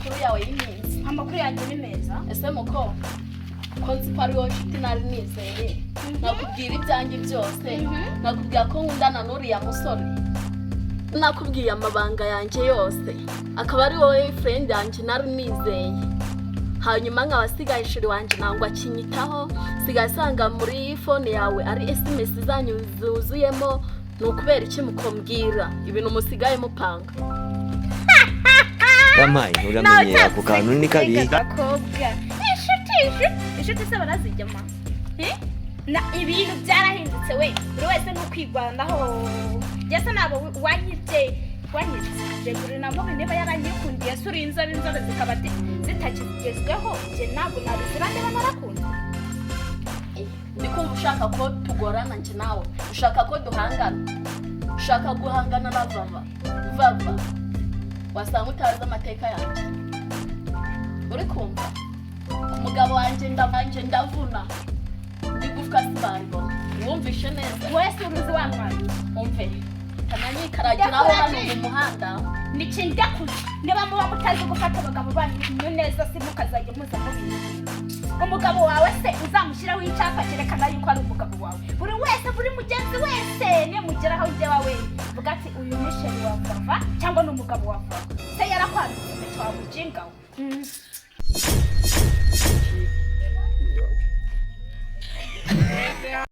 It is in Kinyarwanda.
Amakuru yawe y'iminsi? Amakuru yanjye ni meza. Ese muko, ko nzi ko ari wowe nshuti nari nizeye, nakubwira ibyanjye byose, nakubwira ko nkundana n'uriya musore, nakubwiye amabanga yanjye yose, akaba ari wowe friend yanjye nari nizeye, hanyuma nkaba asigaye chéri wanjye ntabwo akinyitaho, sigaye asanga muri phone yawe ari SMS zanyu zuzuyemo, ni ukubera iki? Mukombwira ibintu musigaye mupanga. Yampaye, uramenye ako kantu ni kabi. Gakobwa, inshuti, inshuti, inshuti se barazijyama? Eh? Na ibintu byarahindutse we, buri wese ni ukwigwanaho. Njye ntabwo wanyibye, wanyibye buri na mubi. Niba yaranyikundiye se, uri inzobe, inzobe zikaba zitakigezweho, njye ntabwo nabizira niba narakunda. Ndi kumva ushaka ko tugorana njye nawe, ushaka ko duhangana, ushaka guhangana na Vava. Vava wasanga utazi amateka yanjye. Uri kumva, umugabo wanjye ndavanjye, ndavuna igufwa sibaribona. Wumvishe neza? Wese uruzi wa mwana. Umve, tananyikaragiraho hano mu muhanda. Nikindya kuza niba muba mutazi gufata abagabo banyu neza, se mukazajya muza mubizi. Umugabo wawe se uzamushyiraho icyapa cyerekana yuko ari umugabo wawe? Buri wese, buri mugenzi wese nimugeraho ujya wawe, vuga ati: "Uyu ni chéri wa Vava" cyangwa ni umugabo wa Vava. Se yarakwambitse impeta wa mujinga we?